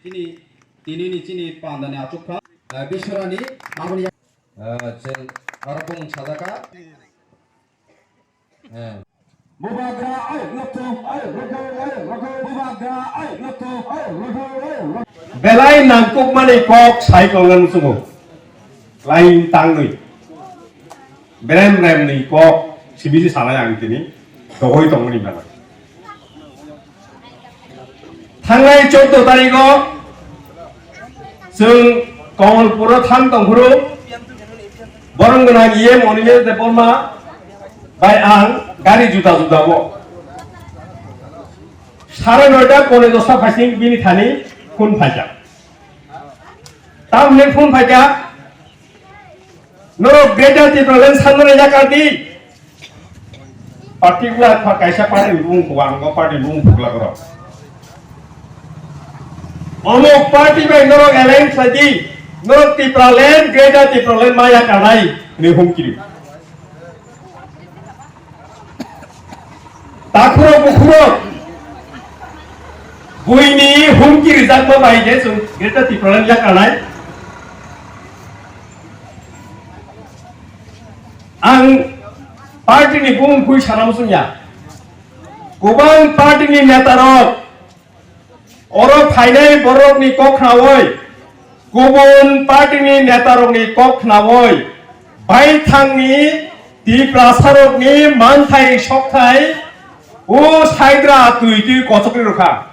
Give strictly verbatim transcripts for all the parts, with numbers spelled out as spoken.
Chini, tinini chini pandani achukha, eh, Biswarani, aboni, eh, chwng aro bumung sajaka. Eh. Bubagra, ai, lotho, ai, lotho, ai, lotho, bubagra, ai, lotho, ai, lotho, ai, lotho. Belai nangkukmani kok sai tongnani muchungo. Lain tangwi. Brem bremni kok sibisi sanai ang tini. Dogoi tongmani belai. Thangnai chordo tarigo chwng Kamalpuro thang tongphuru borong gwnang E M Animesh Debbarma bai ang gari juda juda bo sare noita pone dosta phaising bini thani phone phaikha. Tamni phone phaikha. Norok Greater Tipraland sanmani yakardi. Particular pha kaisa party ni bumung phugo ang o party ni bumung phugla borok. Omok party bai norok alliance khlaidi. Norok Tipraland, Greater Tipraland ma yakarnai hwnwi humkiri. Takhurok bukhurok buini humki rijakma bai je chwng Greater Tipraland yakarnai. Ang party ni bumung khui sana muchungya. Kwbang party ni neta rok oro phainai borok ni kok khnaui, kubun party ni neta rok ni kok khnaui, baithang ni Tiprasa rok ni manthai sokthai o saidra twi twi kochokri rwkha.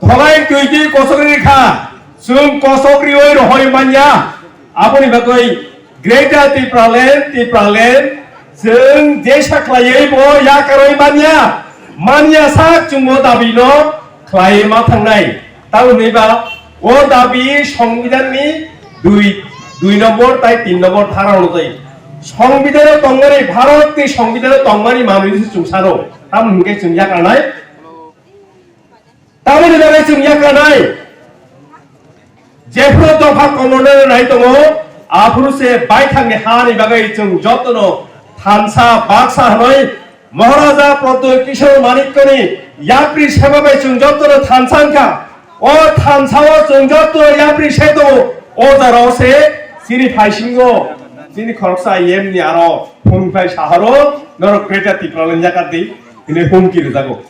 Dholai twi twi kosok ri kha, chwng kosok riwi rohoi manya. Aboni bagwi Greater Tipraland, Tipraland, chwng jesa khlaiwi bo yakarwi manya. Manya sak chwngbo dabino khlaiwi ma thangnai. Tamoni ba o dabi Songbidanni dui, dui nombor tai tin nombor dhara onujai. Songbidanw tongmani, Bharatni Songbidanw tongmani manwi se chwng sano. Tamoni hwnkhe chwng yakarnai. Tamoni bagwi chwng yakarnai, jephru dopha komorno nai tongo, aphuru se baithangni hani bagwi chwng jotono thansa baksa hwnwi Maharaja Pradyut Kishore Manikyani yapri seba bai chwng jotono thansa wngkha. O thansa o chwng joto yapri se tongo, o jora o se chini phaisingo, chini khoroksa E M ni aro phone khlai saharo, norok Greater Tipraland yakardi, hwnwi humki rwjago.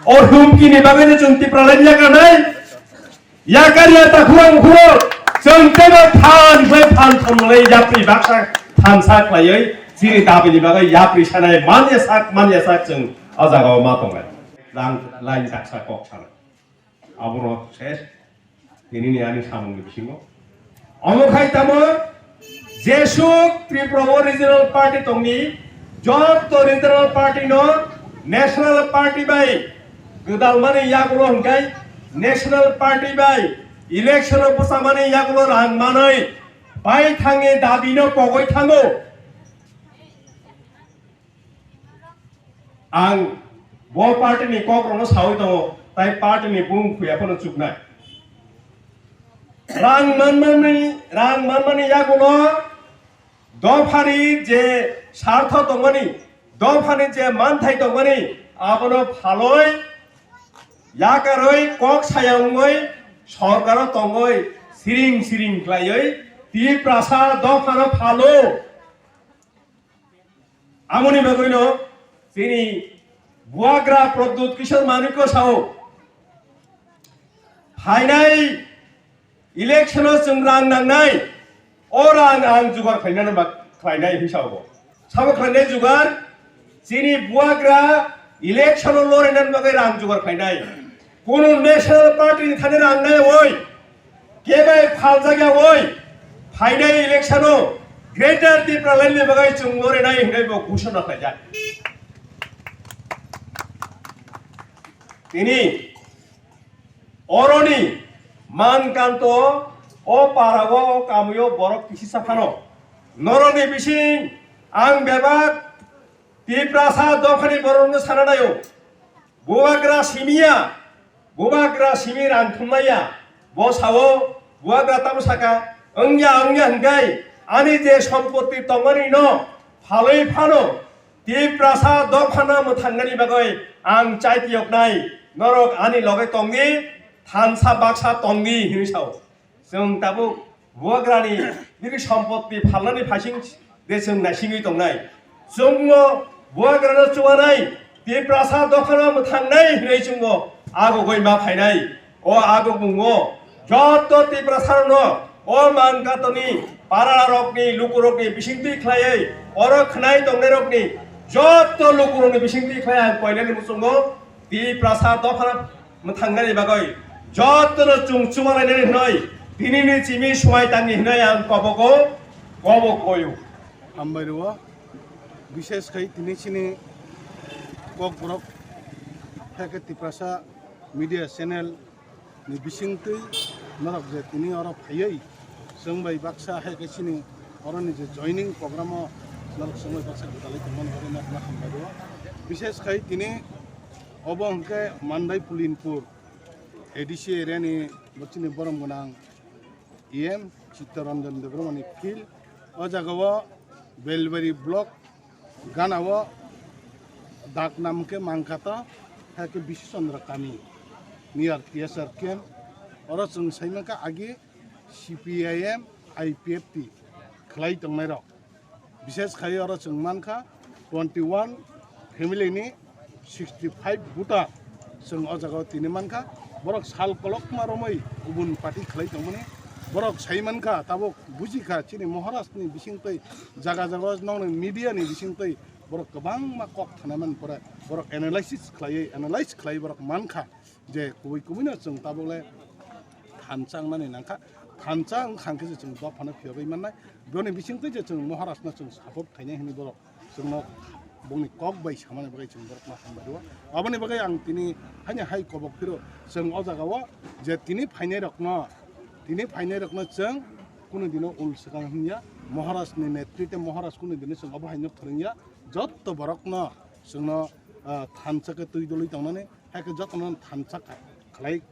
O humkini bagwino chwng Tipraland yakarnai. Yakarya takhurok bukhurok. Chwng teibo phan khlai phan thumlai yapri baksa thansa khlaiwi chini dabini bagwi yapri sanai manya sak manya sak chwng o jagao ma tongnai. Lang line daksa kok sanai. Abono ses. Tinini ani samungni bisingo. Omo khai tamo jesuk Tripura o regional party tongni, joto regional party no national party bai gwdalmani yagulo hwnkhe national party bai election o bwchamani yagulo rang manwi bai thangni dabi no pogwi thango. Ang bo party ni kok rokno sawi tongo, tai party ni bung khuya phano chuknai. Rang manmani, rang manmani yagulo dophani je sartho tongmani, dophani je manthai tongmani, abono phaloi yakarwi kok saya wngwi sorkaro tongwi siring siring khlaiwi Tiprasa dophano phalo. Amoni bagwino chini buagra Pradyut Kishore Manikya sao phainai election o chwng rang nangnai, o rang ang jugar khlainani bak-, khlainai hinwi sao bo. Sabo khlainai jugar, chini buagra election o lorainani bagwi rang jugar khlainai. Kunu national party ni thani rang nai oi, kebai phaljak ya oi, phainai election o Greater Tipraland ni bagwi chwng lorinai hinwi bo ghoshona khlaijak. Tini oroni mankanto o para o, o kamio borok kisisa phano noroni bising ang bebak Tiprasa dophani borokno sana naio. Bubagra simiya, bubagra simi rang thumnaiya. Bo sao, bubagra tamo saka, wngya, wngya hwnkhe, ani je sompotti tongmani no phalwi phano, Tiprasa dophano mwthangnani bagwi ang chaitiyoknai, norok ani loge tongdi, thansa baksa tongdi hinwi sao. Chwng tabuk bubagrani bini sompotti phalnani phaising de chwng naisingwi tongnai. Chwngno bubagrano chubanai, Tiprasa dophano mwthangnai hinwi chwngno agogwi ma phainai. O agogungo joto Tiprasarokno o Mankatoni pararokni lukurokni bisingtwi khlaiwi oro khwnai tongnairokni joto lukurokni bisingtwi khlai ang koinani muchungo Tiprasa dophano mwthangnani bagwi jotono chwng chubalainani hwnwi tinini chimi suai tangni hwnwi ang kobogo kobo koyo. Hambai rwo, bishes khai tini chini Kokborok, hai khe Tiprasa media channel ni bisingtwi norok je tini oro phaiwi chwng bai baksa hai khe chini oroni je joining program o norok chwng bai baksa gwdalwi tongmani bagwi norokno hambai rwo. Bishes khai tini obo hwnkhe Mandai Pulinpur A D C area ni bo chini borom gwnang E M Chittaranjan Debbarmani field. O jaga o Belbari block gana o dak nam khe Mankata, hai khe Bishu Chandra kami near T S R camp. Oro chwng sai mankha agi C P I M I P F T khlai tongnai rok. Bishes khai oro chwng mankha twenty one family ni sixty five voter chwng o jaga o tini mankha. Borok sal kolokma romwi kubun party khlai tongmani borok sai mankha, tabuk bujikha chini Maharaj ni bisingtwi jaga jaga o nokni media ni bisingtwi borok kwbangma kok thanamani pore borok analysis khlaiwi analyze khlaiwi borok mankha. Je kubui kubui no chwng tabuk le thansa wngmani nangkha, thansa wngkha hwnkhe se chwng dophano phiyogwi mannai. Boni bisingtwi je chwng Maharaj no chwng support khainai hwnwi borok chwngno bongni kok bai samani bagwi chwng borokno hambai rwo. Aboni bagwi ang tini haino hai kobok phiro chwng o jaga o je tini phainai rokno, tini phainai rokno chwng kunu dino ul swkang hwnya, Maharaj ni netrite Maharaj kunu dino chwng obo haino phwrwngya, jotto borokno chwngno, ah, thansa khe twi dwlwi tongnani. Hai khe jotono thansa kha-, khlai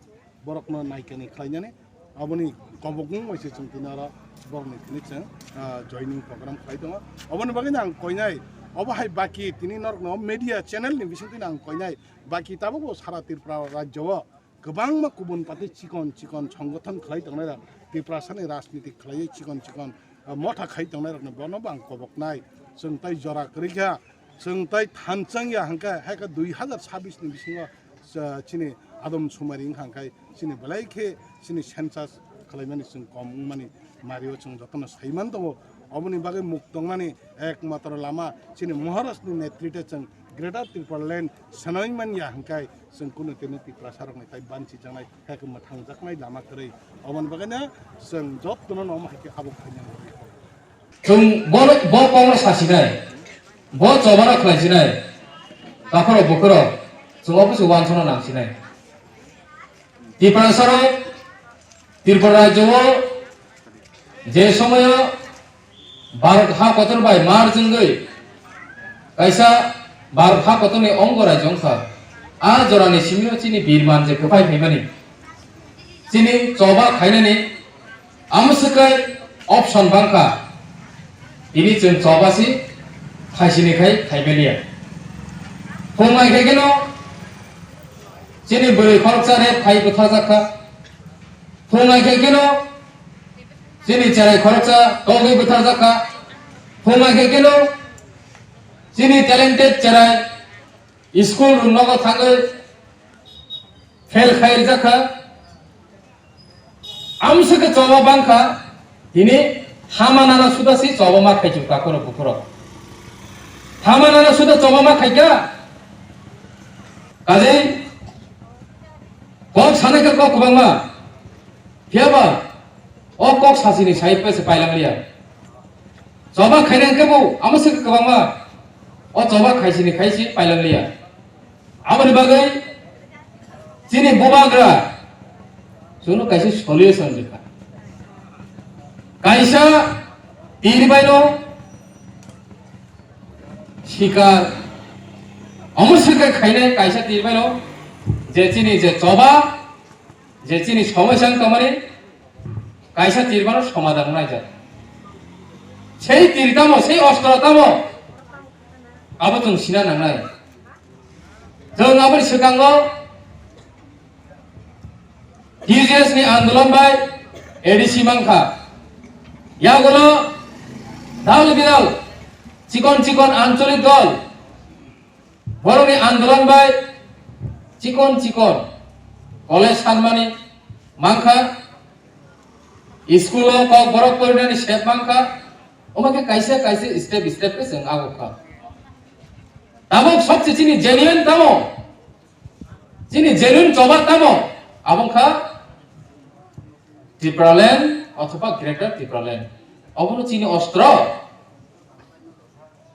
borokno naikani khlainani aboni kobokmung bai se chwng tini oro borokni tini chwng, ah, joining program khlai tongo. Oboni bagwi no ang koinai obo hai baki tini norokno media channel ni bisingtwi no ang koinai baki tabukbo sara Tripura rajyo o kwbangma kubun party chikon chikon songgothon khlai tongnai rok Tiprasani rajniti khlaiwi chikon chikon, ah, motha khai tongnai rokno bono bo ang koboknai chwng tai jora kwrwi kha. Chwng tai thansa wngya hwnkhe, hai khe dui hazar sabis ni bisingo, cha-, chini adom sumari wngkha hwnkhe, chini belai khe chini census khlaimani chwng kom wngmani mario chwng jotono saiman tongo. Oboni bagwi muk tongmani ekmatro lama chini Maharaj ni netrite chwng Greater Tipraland swnamwi manya hwnkhe chwng kunu tini Tiprasa rokni tai banchi jangnai, hai khe mwthang jaknai lama kwrwi. Oboni bagwino chwng jotono omo hai khe abo khaina nangwi. Chwng bo, bo kokno sasinai, bo chobano khlaisinai, takhorok bukhorok chwng obo se uansukna nangsinai. Tiprasarok Tripura rajyo o je somoio Bharat ha kotor bai merge wngwi kaisa Bharat ha kotorni ongo rajyo wngkha, a jorani simio chini birman je kwphai phaimani, chini choba khainani Amo swkhe option bangkha, tini chwng choba si khaisini khai khaibaliya. Phung nai khe kheno chini bwrwi khoroksa rep khai bwtharjak kha. Phung nai khe kheno chini cherai khoroksa togwi bwtharjak kha. Phung nai khe kheno chini talented cherai school rok nogo thangwi fail khai rijak kha. Amswkhe choba bangkha, tini hama nana suda si choba ma khai chuk takhorok bukhorok. Hama nana suda choba ma khai kha. Kajai kok sanai kha kok kwbangma. Phiyaba o kok sasini side pai se pailang liya. Choba khainai khe bo amswkhe kwbangma o choba khaisini khaisi pailang liya. Aboni bagwi chini bubagra chwngno kaisa solution rwkha. Kaisa tiribaino sikar omo sikar khainai kaisa tiribaino je chini je choba je chini somosya wng tongmani kaisa tiribano somadan naijak. Sei tiri tamo, sei ostro tamo abo chwng sina nangnai. Chwng aboni swkango T J S ni andolon bai A D C mankha. Yagulo dal bidal chikon chikon ancholik dol borokni andolon bai chikon chikon college sanmani mankha, school o kok borok porinani sep mankha, omo khe kaisa kaisa step step khe chwng agokha. Tabuk sobse chini genuine tamo, chini genuine choba tamo, abongkha Tipraland othoba Greater Tipraland. Obono chini ostro.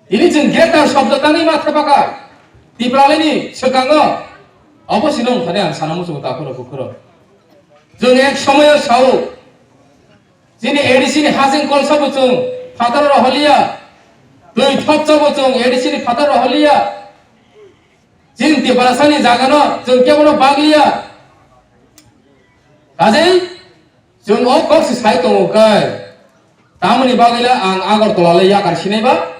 Tini chwng greater shobdo tangwi ma thepakha Tipralandni swkango. Obo sino wngkhani ang sana muchungo takhuro bukhuro. Chwng ek somoyo sao, chini A D C ni haching kolsa bo chwng phataro roholiya, twi thopsa bo chwng A D C ni phataro roholiya. Chini Tiprasani jagano chwng kebono bagliya. Kajei chwng o kok se sai tongo kai. Tamoni bagwi le ang Agartala le yakar sinai ba?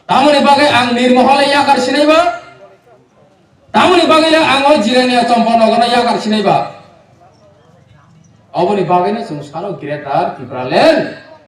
Tamoni bagwi ang Nirmoha le yakar sinai ba? Tamoni bagwi le ang o Jirania Champanagar no yakar sinai ba? Oboni bagwi no chwng sano Greater Tipraland.